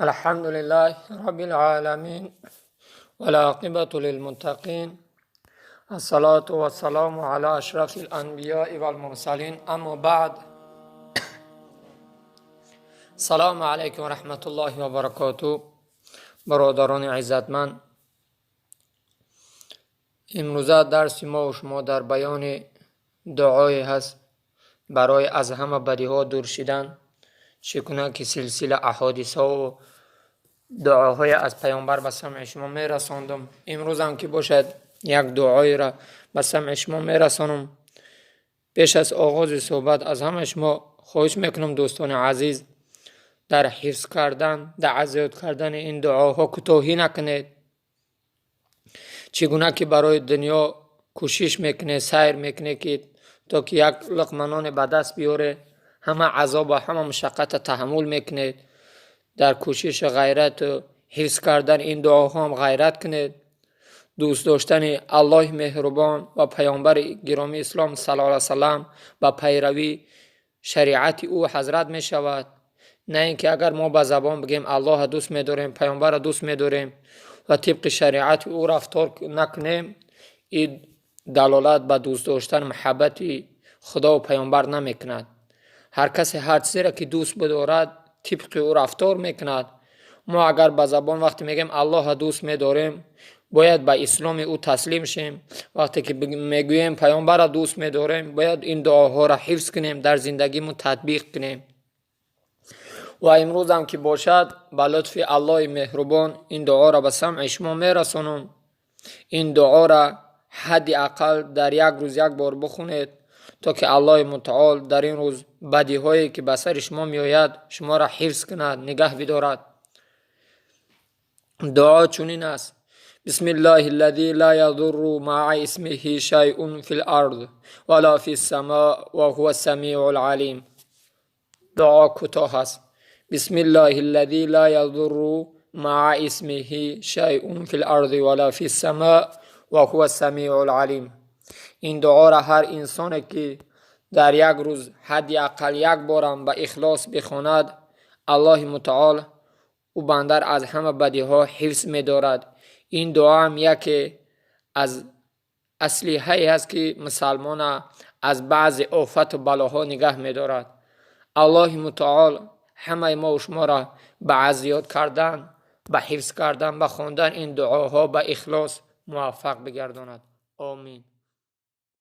الحمد لله رب العالمين، والعاقبة للمتقين، الصلاة والسلام على أشرف الأنبياء والمرسلين، أما بعد. السلام عليكم ورحمة الله وبركاته. Бародарони иззатманд, имрӯза дарси мо шумо дар баёни дуое ҳаст барои аз ҳама бадиҳо дур шидан. Чӣ гуна ки силсила аҳодисҳову дуоҳое аз Паёмбар ба самъи шумо мерасондум, имрӯзам ки бошад, як дуоеро ба самъи шумо мерасонам. Пеш аз оғози суҳбат аз ҳамаи шумо хоҳиш мекунам, дӯстони азиз, дар ҳифз кардан, дар аз ёд кардани ин дуоҳо кӯтоҳӣ накунед. Чӣ гуна ки барои дунё кӯшиш мекунед, сайр мекунед, ки то ки як луқма ноне ба даст биёре, ҳама азобу ҳама мушаққата таҳаммул мекунед, дар кӯшишу ғайрату ҳифз кардани ин дуоҳоам ғайрат кунед. Дӯст доштани Аллоҳи меҳрубон ва Паёмбари гиромии ислом сал алайҳи васалам ба пайравӣ шариати ӯ ҳазрат мешавад, на ин ки агар мо ба забон бигӯем, Аллоҳа дӯст медорем, Паёмбарро дӯст медорем ва тибқи шариати ӯ рафтор накунем, ин далолат ба дӯст доштан, муҳаббати Худову Паёмбар намекунад. Ҳар касе ҳар чизеро ки дӯст бидорад, тибқи ӯ рафтор мекунад. Мо агар ба забон вақте мегӯем, Аллоҳа дӯст медорем, бояд ба исломи ӯ таслим шем. Вақте ки мегӯем, Паёмбарро дӯст медорем, бояд ин дуоҳоро ҳифз кунем, дар зиндагимон татбиқ кунем. Ва имрӯзам ки бошад, ба лутфи Аллоҳи меҳрубон ин дуоро ба самъи шумо мерасонам. Ин дуоро ҳадди ақал дар як рӯз як бор бихонед, то ки Аллоҳи мутаол дар ин рӯз бадиҳое ки ба сари шумо меояд, шуморо ҳифз кунад, нигаҳ бидорад. Дуо чунин аст: بسم الله الذي لا يضر مع اسمه شيء في الأرض ولا في السماء وهو السميع العليم. Дуо кӯтоҳ аст: بسم الله الذي لا يضر مع اسمه شيء في الأرض ولا في السماء وهو السميع العليم. Ин дуоро ҳар инсоне ки дар як рӯз ҳадди ақал як борам ба ихлос бихонад, Аллоҳи мутаол ӯ бандар аз ҳама бадиҳо ҳифз медорад. Ин дуоам яке аз аслиҳае аст, ки мусалмона аз баъзе офату балоҳо нигаҳ медорад. Аллоҳи мутаол ҳамаи мо шуморо ба аз ёд кардан, ба ҳифз кардан, ба хондан ин дуоҳо ба ихлос муваффақ бигардонад. Омин.